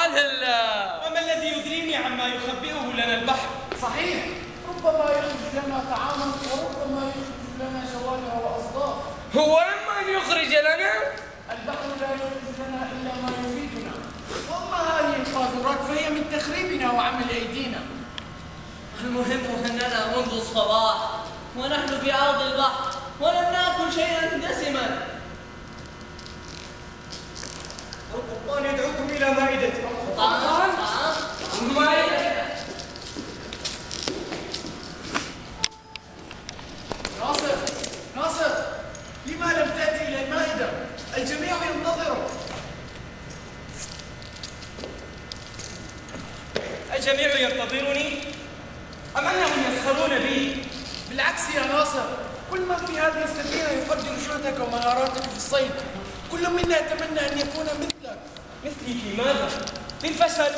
وما الذي يدريني عما يخبئه لنا البحر؟ صحيح، ربما يخرج لنا طعاما وربما يخرج لنا جواهر وأصداف. هو إما أن يخرج لنا البحر لا يخرج لنا إلا ما يفيدنا، وأما هذه القاذورات فهي من تخريبنا وعمل أيدينا. المهم أننا منذ الصباح ونحن في عرض البحر ولم نأكل شيئا دسما. القبطان يدعوكم إلى مائدته. طعام؟ مائدة. ناصر، لما لم تأتي إلى المائدة؟ الجميع ينتظرك. الجميع ينتظرني أم أنهم يسخرون بي؟ بالعكس يا ناصر، كل من في هذه السفينة يقدر جهدك ومهاراتك في الصيد. كل منا يتمنى أن يكون مثلك. مثلي في ماذا؟ في الفشل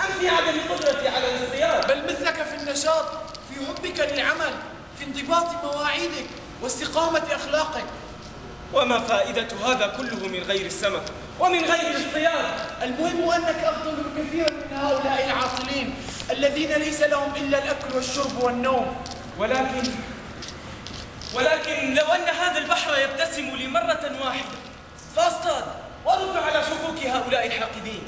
أم في عدم قدرتي على الاصطياد؟ بل مثلك في النشاط، في حبك للعمل، في انضباط مواعيدك واستقامة أخلاقك. وما فائدة هذا كله من غير السمك ومن غير الاصطياد؟ المهم أنك أفضل بكثير من هؤلاء العاطلين الذين ليس لهم إلا الأكل والشرب والنوم. ولكن لو أن هذا البحر يبتسم لي مرة واحدة فأصطاد وأرد على شكوك هؤلاء الحاقدين.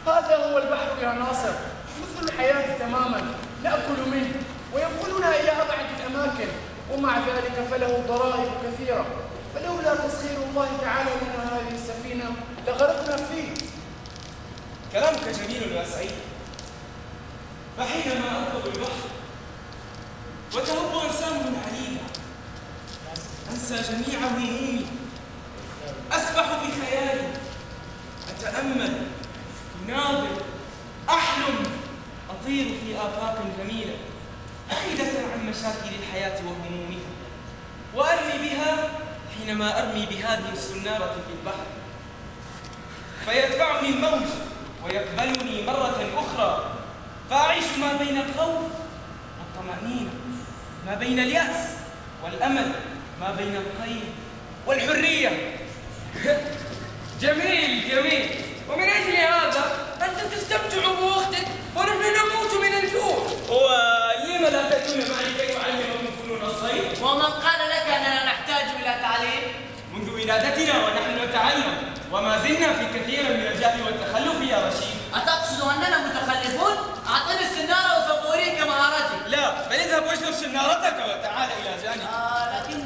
هذا هو البحر يا ناصر، مثل الحياة تماما، نأكل منه وينقلنا إلى أبعد الأماكن، ومع ذلك فله ضرائب كثيرة، فلولا تسخير الله تعالى لنا هذه السفينة لغرقنا فيه. كلامك جميل يا سعيد، فحينما أركب البحر وتهب أجسامهم علينا أنسى جميع همومي، أسبح بخيالي، أتأمل، أناظر، أحلم، أطير في آفاق جميلة بعيدة عن مشاكل الحياة وهمومها، وأرمي بها حينما أرمي بهذه السنارة في البحر فيدفعني الموج ويقبلني مرة أخرى، فأعيش ما بين الخوف والطمأنينة، ما بين اليأس والأمل، ما بين الخير والحرية. جميل، ومن أجل هذا أنت تستمتع بوقتك ونحن نموت من الجوع. ولم لا تأتون معي كي أعلمكم فنون الصيد؟ ومن قال لك أننا نحتاج إلى تعليم؟ منذ ولادتنا ونحن نتعلم، وما زلنا في كثير من الجهل والتخلف يا رشيد. أتقصد أننا متخلفون؟ أعطني السنارة وسوف أريك مهارتي. لا، بل اذهب واشرب سنارتك وتعال إلى جانبي. لكن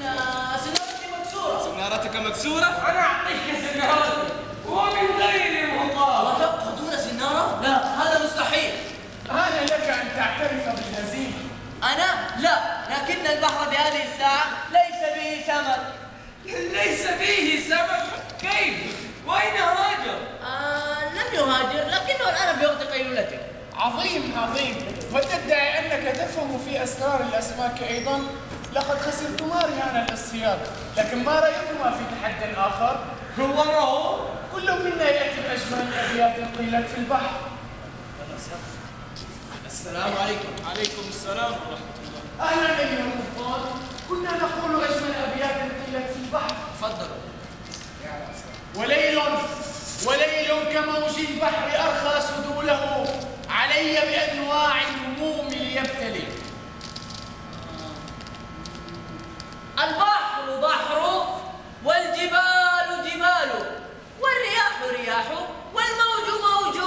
سنارتي مكسورة. سنارتك مكسورة؟ أنا أعطيك سنارتي ومن غير مطالبة. وتبقى دون سنارة؟ لا، هذا مستحيل. هذا لك أن تعترف بالهزيمة. أنا؟ لا، لكن البحر بهذه الساعة ليس به سمك. ليس فيه سمك؟ كيف؟ وأين هاجر؟ لم يهاجر، لكنه الآن في وقت قيلولته. عظيم، وتدعي أنك تفهم في أسرار الأسماك أيضا. لقد خسرتما رهان الاصطياد، لكن ما رأيكما في تحدي آخر؟ هو ما هو؟ كل منا يأتي بأجمل أبيات قيلت في البحر. السلام عليكم. عليكم السلام ورحمة الله. أهلا أيها القبطان، كنا نقول أجمل أبيات قيلت في البحر. تفضلوا. وليل كموج البحر أرخى سدوله، علي بأنواع الهموم ليبتلي. البحر بحر والجبال جبال والرياح رياح والموج موج.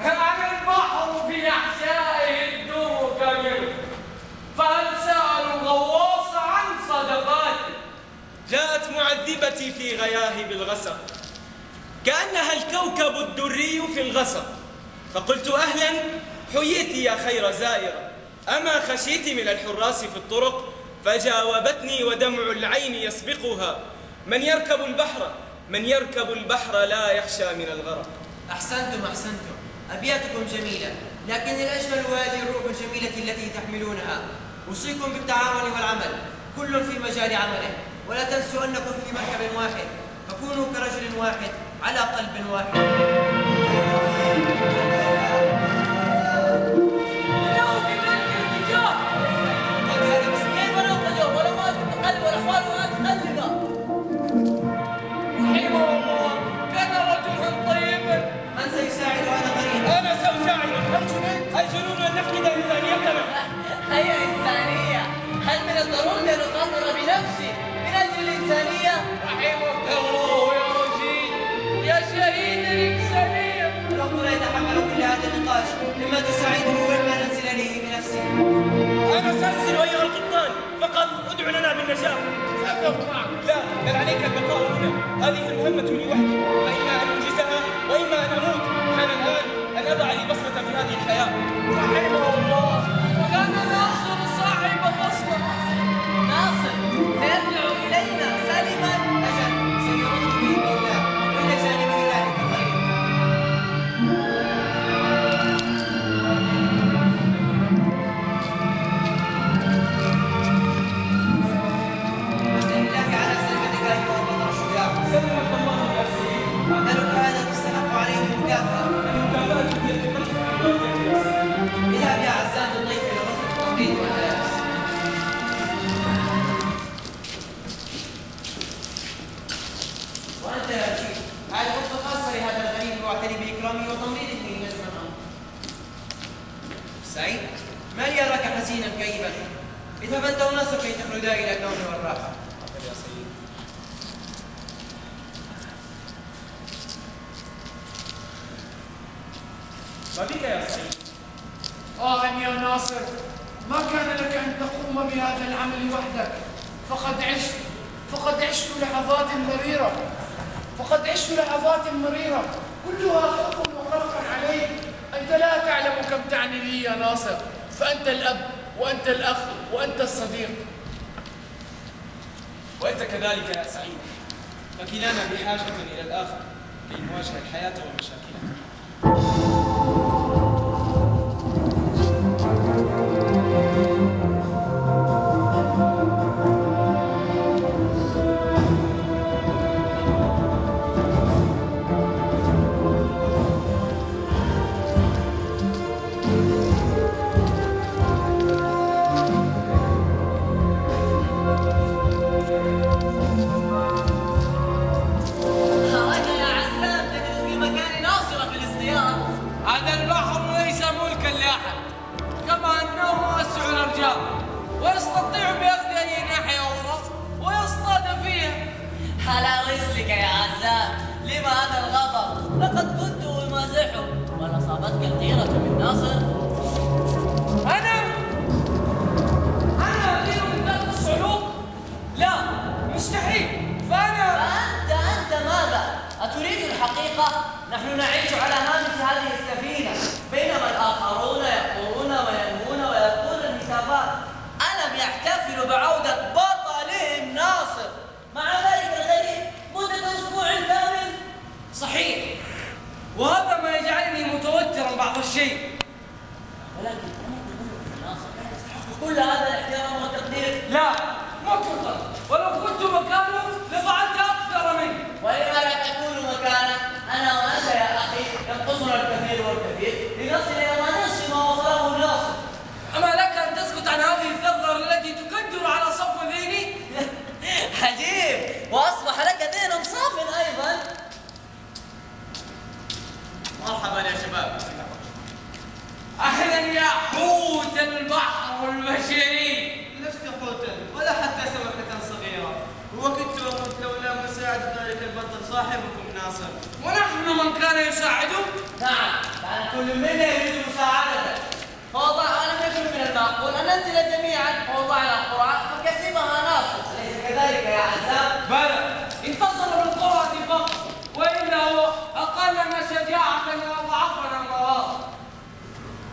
أنا البحر في أحشائه الدر كبير، فهل سألوا الغواص عن صدقاتي؟ جاءت معذبتي في غياهب الغسق كأنها الكوكب الدري في الغسق، فقلت أهلا حييت يا خير زائرة، أما خشيت من الحراس في الطرق؟ فجاوبتني ودمع العين يسبقها، من يركب البحر لا يخشى من الغرق. أحسنتم، أبياتكم جميلة، لكن الأجمل هذه الروح الجميلة التي تحملونها. أوصيكم بالتعاون والعمل، كل في مجال عمله، ولا تنسوا أنكم في مركب واحد، فكونوا كرجل واحد على قلب واحد. رحمه الله كان رجلا طيبا. من سيساعد هذا غريب؟ تدعو لنا بالنجاة. سأذهب معك. لا، بل عليك البقاء هنا. هذه المهمة لي وحدي، فإما أن أنجزها وإما أن أموت. حان الآن أن أضع لي بصمة في هذه الحياة. رحمه الله. كان ناصر صاحب بصمة. ناصر سيرجع إلينا سالما. أجل، سيعود بإذن الله وإلى جانب ذلك الطريق. الحمد لله على سلامتك أيها البطل الشجاع. سلمك الله يا سيدي. عملك هذا تستحق عليه المكافأة. المكافأة هي ثقتك في والدك يا سيدي. اذهب يا عزام الضيف إلى غرفة التمريض والملابس. وأنت يا رشيد، هذه غرفة خاصة لهذا الغريب واعتني بإكرامه وتمريضه من نجم الأمر. سعيد، ما لي أراك حزينا كئيبا؟ اذهب أنت وناصر كي تخلدا إلى النوم والراحة. يا سيدي. ما بك يا سعيد؟ يا ناصر، ما كان لك أن تقوم بهذا العمل وحدك. فقد عشت لحظات مريرة كلها خوف وقلق عليك. أنت لا تعلم كم تعني لي يا ناصر، فأنت الأب وأنت الأخ وأنت الصديق. وأنت كذلك يا سعيد، فكلانا بحاجة إلى الآخر كي نواجه الحياة ومشاكلها. أراك يا عزام تجلس في مكان ناصر في الاصطياد. هذا البحر ليس ملكا لأحد، كما أنه واسع الأرجاء ويستطيع بأخذ أي ناحية أخرى ويصطاد فيها. على رسلك يا عزام، لما هذا الغضب؟ لقد كنت أمازحه ولا صابتك الغيرة من ناصر؟ أنا أدير من ذات الصعلوك؟ لا، مستحيل. أنت ماذا؟ أتريد الحقيقة؟ نحن نعيش على هامش هذه السفينة، بينما الآخرون يقولون وينمون ويلقون الهتافات. ألم يحتفلوا بعودة بطلهم ناصر مع ذلك الغريب مدة أسبوع كامل؟ صحيح، وهذا ما يجعلني متوترا بعض الشيء. ولكن ناصر لا يستحق كل هذا الاحترام والتقدير. لا، مطلقا، ولو كنت مكانه لفعلت أكثر منه. ولما لا تكون مكانك؟ أنا وأنت يا أخي ينقصنا الكثير والكثير لنصل إلى ما نصف ما وصله ناصر. أما لك أن تسكت عن هذه الثغرة التي تكدر على صف ذهني؟ عجيب، وأصبح لك ذهن صاف أيضا. مرحبا يا شباب. أهلا يا حوت البحر البشري. لست حوتا ولا حتى سمكة صغيرة، وكدت أموت لولا مساعدة ذلك البطل صاحبكم ناصر. ونحن من كان يساعده؟ نعم، كان كل منا يريد مساعدتك. ألم يكن من المعقول أن ننزل جميعا ووضعنا القرى فكسبها ناصر، أليس كذلك يا عزام؟ بلى، انتصر بالقرى فقط، وإنه أقلنا شجاعة وضعفنا مواطن.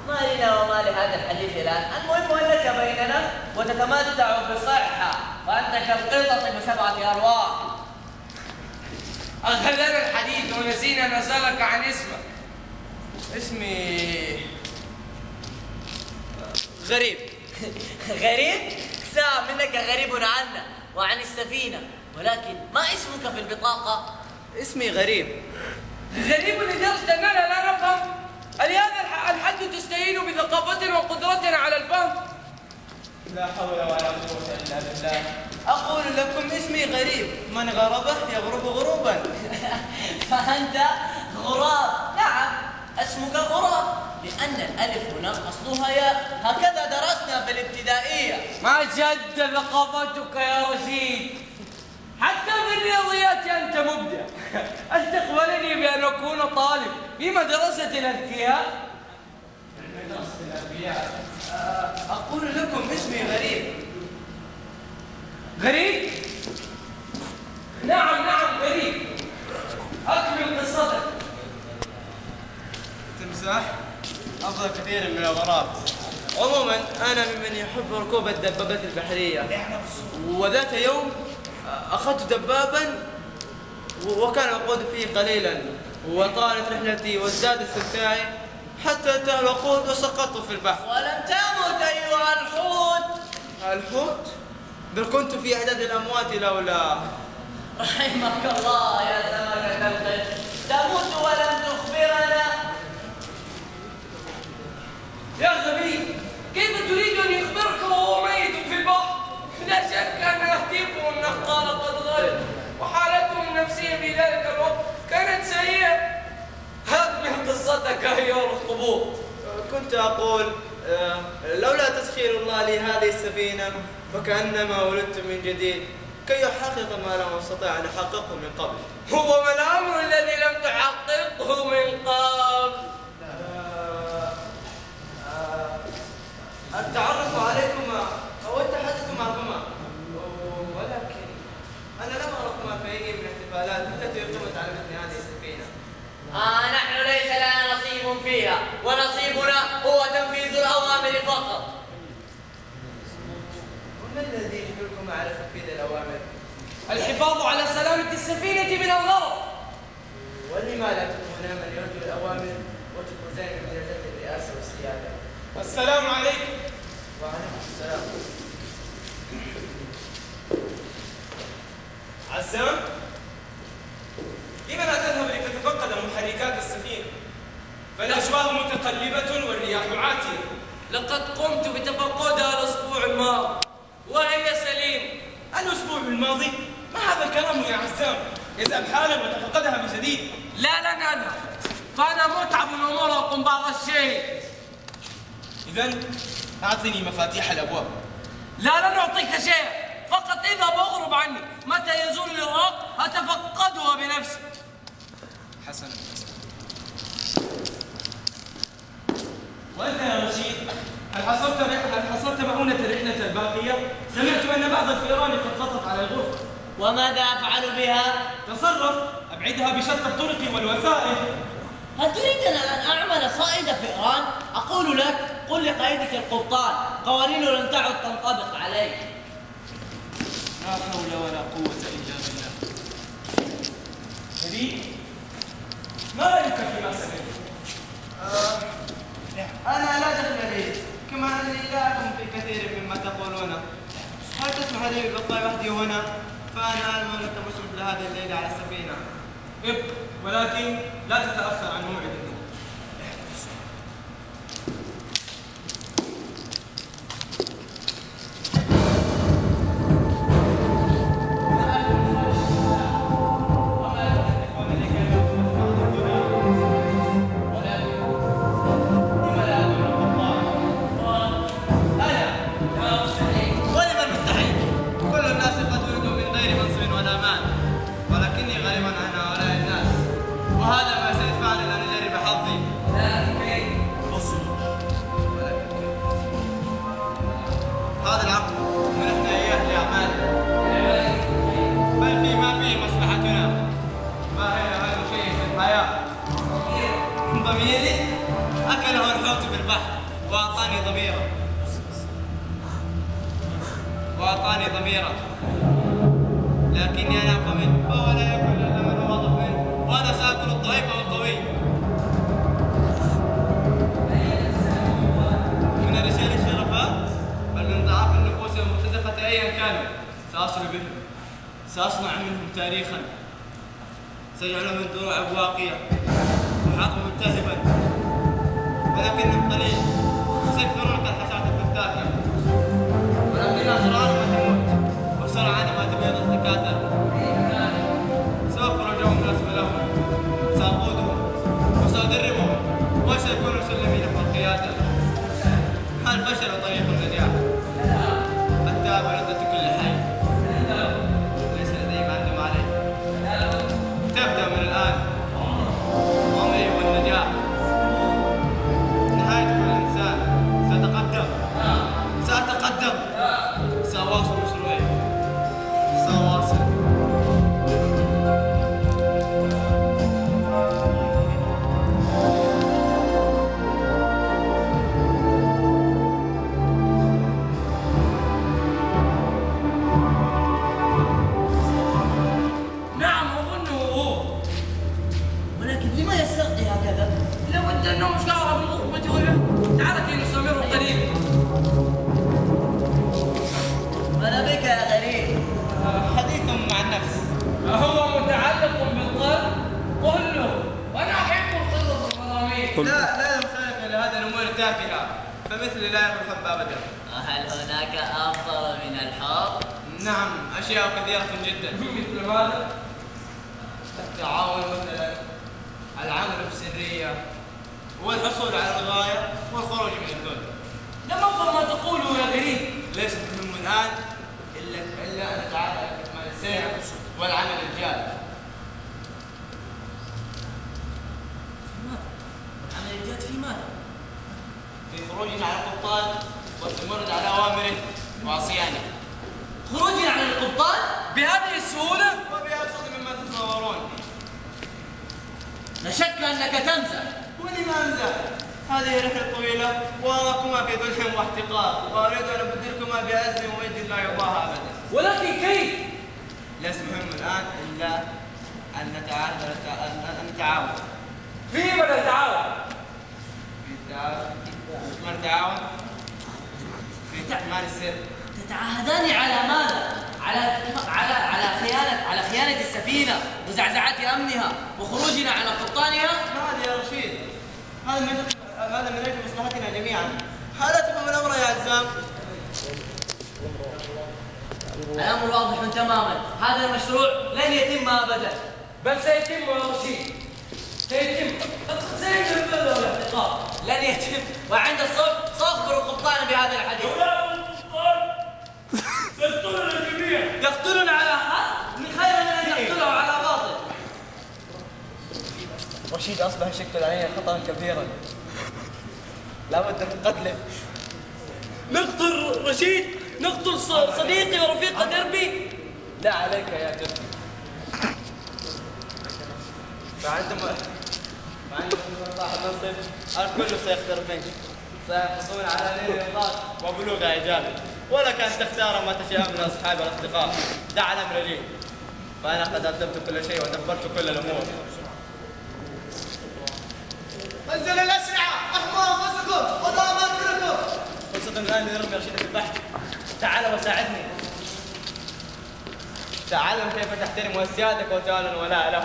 ما لنا وما لهذا الحديث الآن، المهم أنك بيننا وتتمتع بصحة، فأنت كالقطط ب7 أرواح. أغلنا الحديث ونسينا نسألك عن اسمك. اسمي غريب. غريب؟ ساعة منك غريب عنا وعن السفينة، ولكن ما اسمك في البطاقة؟ اسمي غريب. غريب لدرجة أننا لا نفهم. لهذا الحد تستهين بثقافتنا وقدرتنا على الفهم. لا حول ولا قوة إلا بالله. أقول لكم اسمي غريب، من غربه يغرب غروبا. فأنت غراب. نعم، اسمك غراب لأن الألف هنا أصلها ياء، هكذا درسنا في الابتدائية. ما جد ثقافتك يا رشيد، حتى في الرياضيات أنت مبدع. هل تقبلني بأن أكون طالب في مدرسة الأذكياء؟ أقول لكم اسمي غريب. غريب؟ نعم غريب. أكمل قصتك. تمساح أفضل كثير من الغراب. عموما أنا ممن يحب ركوب الدبابات البحرية، وذات يوم أخذت دبابا وكان الوقود فيه قليلا، وطالت رحلتي وازداد استمتاعي حتى انتهى الوقود وسقطت في البحر. ولم تمت أيها الحوت. الحوت؟ بل كنت في إعداد الأموات لولا. رحمك الله يا سمكة القرش، تموت ولم تخبرنا. يا غبي، كيف تريد أن يخبرك وهو ميت في البحر؟ لا شك أن هتيفه النقال قد غلب، وحالته النفسية في ذلك الوقت كانت سيئة. أكمل قصتك أيها الأخطبوط. كنت أقول لولا تسخير الله لي هذه السفينة فكأنما ولدت من جديد كي أحقق ما لم أستطع أن أحققه من قبل. هو ما الأمر الذي لم تحققه من قبل؟ التعرف عليكما أو التحدث معكما، ولكن أنا لم أركما في أي من الاحتفالات التي أقيمت على مثل هذه السفينة. نحن ليس لنا نصيب فيها، ونصيبنا هو تنفيذ الأوامر فقط. وما الذي يجبركم على تنفيذ الأوامر؟ الحفاظ على سلامة السفينة من الغرق. ولما لا تكونا من يرجو الأوامر وتكونين من درجة الرئاسة والسيادة؟ السلام عليكم. وعليكم السلام. عزام، لم لا تذهب لتتفقد محركات السفينة؟ فالأجواء متقلبة والرياح عاتية. لقد قمت بتفقدها الأسبوع الماضي وهي سليم. الأسبوع الماضي؟ ما هذا الكلام يا عزام؟ اذهب حالا وتفقدها من جديد. لا لن أذهب، فأنا متعب ومرهق بعض الشيء. إذن أعطني مفاتيح الأبواب. لا لن أعطيك شيء، فقط اذهب واغرب عني. متى يزول الإرهاق أتفقدها بنفسي. حسنا. وأنت يا رشيد، هل حصلت مؤونة الرحلة الباقية؟ سمعت أن بعض الفئران قد سقط على الغرفة. وماذا أفعل بها؟ تصرف، أبعدها بشتى الطرق والوسائل. هل تريدنا أن أعمل صائد فئران؟ أقول لك، قل لقائدك القبطان، قوانينه لن تعد تنطبق عليك. لا حول ولا قوة إلا بالله. نبيل، ما رأيك فيما سمعت؟ أنا لا دخل لي، كما أنني لا أكون في كثير مما تقولون. هل تسمح لي بالبقاء وحدي هنا؟ فأنا أعلم أنك مسموح لهذه الليلة على السفينة. ابق، ولكن لا تتأخر عن موعد النوم. وأعطاني ضميرا، لكني أنا أقوى منه، فهو لا يأكل إلا من هو أضعف منه، وأنا سآكل الضعيف والقوي. من الرجال الشرفاء بل من ضعاف النفوس المرتزقة أيا كانوا سأصل بهم، سأصنع منهم تاريخا، سيجعلهم دروع واقية وحاط ملتهبا، ولكنهم قليل سيكثرون كالحشرات الفتاكة، ولكن أسرارهم ما تموت وسرعان ما تبيض الدكاترة. سأخرجهم من أسفلهم، سأقودهم وسأدربهم وسيكونوا سلمين في القيادة. هل فشل طريق النجاح؟ حتى بلدة كل حي ليس لديهم عندهم عليه. تبدأ من الآن عمري والنجاح. نهاية كل إنسان سأتقدم أنه شعر بالغربة والوحدة. تعال كي نسامره قليلا. ماذا بك يا غريب؟ حديث مع النفس. هو متعلق بالقلب؟ قل له وأنا أحب القصص الغرامية. لا مخالفة لهذه الأمور التافهة، فمثل لا يكون الحب أبدا. هل هناك أفضل من الحب؟ نعم، أشياء كثيرة جدا. مثل ماذا؟ التعاون مثلا، العمل بسرية، والحصول على الغاية، والخروج من الدنيا. لم أفهم ما تقوله يا غريب. ليس مهم الآن إلا أن نتعامل على كتمان السير والعمل الجاد. العمل الجاد في ماذا؟ في خروجنا على القبطان والتمرد على أوامره وعصيانه. خروجنا عن القبطان؟ بهذه السهولة؟ وبأبسط مما تتصورون. لا شك أنك تمزح. ولما أمزح؟ هذه رحلة طويلة وأراكما في ذل واحتقار، وأريد أن أبدلكما بأعز ومجد لا يرضاها أبدا. ولكن كيف؟ ليس مهم الآن إلا أن نتعاون. فيما نتعاون؟ ما نتعاون؟ في كتمان السر. تتعاهدان على ماذا؟ على خيانة السفينة وزعزعة أمنها وخروجنا على قبطانها؟ هذا يا رشيد، هذا من أجل مصلحتنا جميعا. هذا تفهم الأمر يا عزام. الأمر واضح تماما. هذا المشروع لن يتم أبدا. بل سيتم يا رشيد، سيتم الاحتقار. لن يتم، وعند الصبح سأخبر القبطان بهذا الحديث. سيقتلنا الجميع. يقتلنا على حق من خير من أن يقتله على باطل. رشيد أصبح يشكل علينا خطرا كبيرا، لا بد من قتله. نقتل رشيد، نقتل صديقي ورفيق دربي. لا عليك يا دربي. فعندما صاحب منصب الكل سيختار منك، سيحرصون على نيل الرضاك وبلوغ إعجابك، ولك أن تختار ما تشاء من أصحاب الأصدقاء. دع الأمر لي، فأنا قد أدبت كل شيء ودبرت كل الأمور. انزل الأسرعة، احموا أنفسكم وضعوا أماكنكم. فرصة الآن لنرمي رشيد في البحر. تعال وساعدني. تعلم كيف تحترم أسيادك وتعلن الولاء لهم.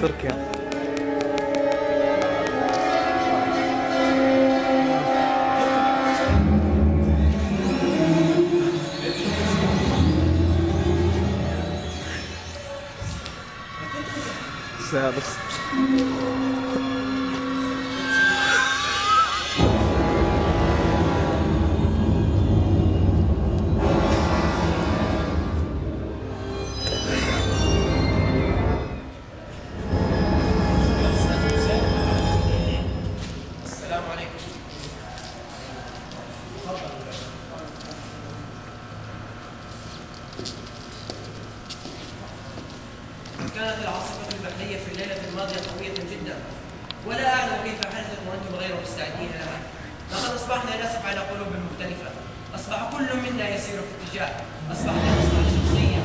تركيا. سابق. كانت العاصفة البحرية في الليلة الماضية قوية جدا، ولا أعلم كيف حدثت وأنتم غير مستعدين لها. لقد أصبحنا نسف على قلوب مختلفة، أصبح كل منا يسير في اتجاه، أصبحت مصلحة شخصية.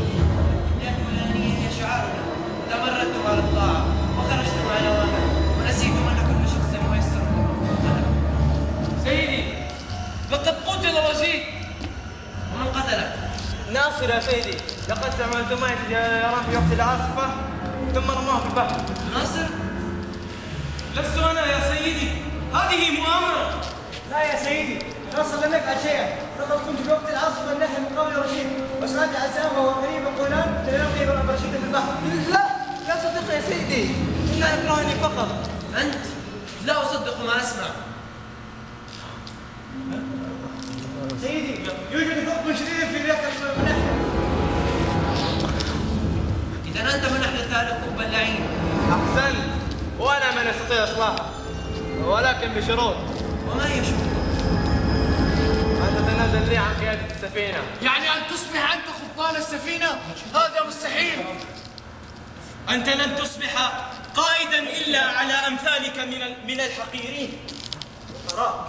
الذات والأنانية هي شعارنا. تمردتم على الطاعة وخرجتم على الأوامر ونسيتم أن كل شخص ميسر لما خلق. سيدي، لقد قتل رشيد. ومن قتله؟ ناصر يا سيدي، لقد سمعتما يتجاران في وقت العاصفة ثم رماه في البحر. ناصر؟ لست أنا يا سيدي، هذه مؤامرة. لا يا سيدي، ناصر لم يفعل شيئا، لقد كنت في وقت العاصفة النحل من قبل رشيد، وسمعت عزام وهو قريب يقولان لنلقي برشيد في البحر. لا صدق يا سيدي، إنها يكرهني فقط. أنت؟ لا أصدق ما أسمع. سيدي، يوجد ثقب شديد في ذاك النحل. إذا أنت من أحدث هذا الثقب اللعين. أحسنت، وأنا من أستطيع إصلاحه، ولكن بشروط. وما هي شروطك؟ أن تتنازل لي عن قيادة السفينة. يعني أن تصبح أنت قبطان السفينة؟ هذا مستحيل. أنت لن تصبح قائدا إلا على أمثالك من الحقيرين. تراك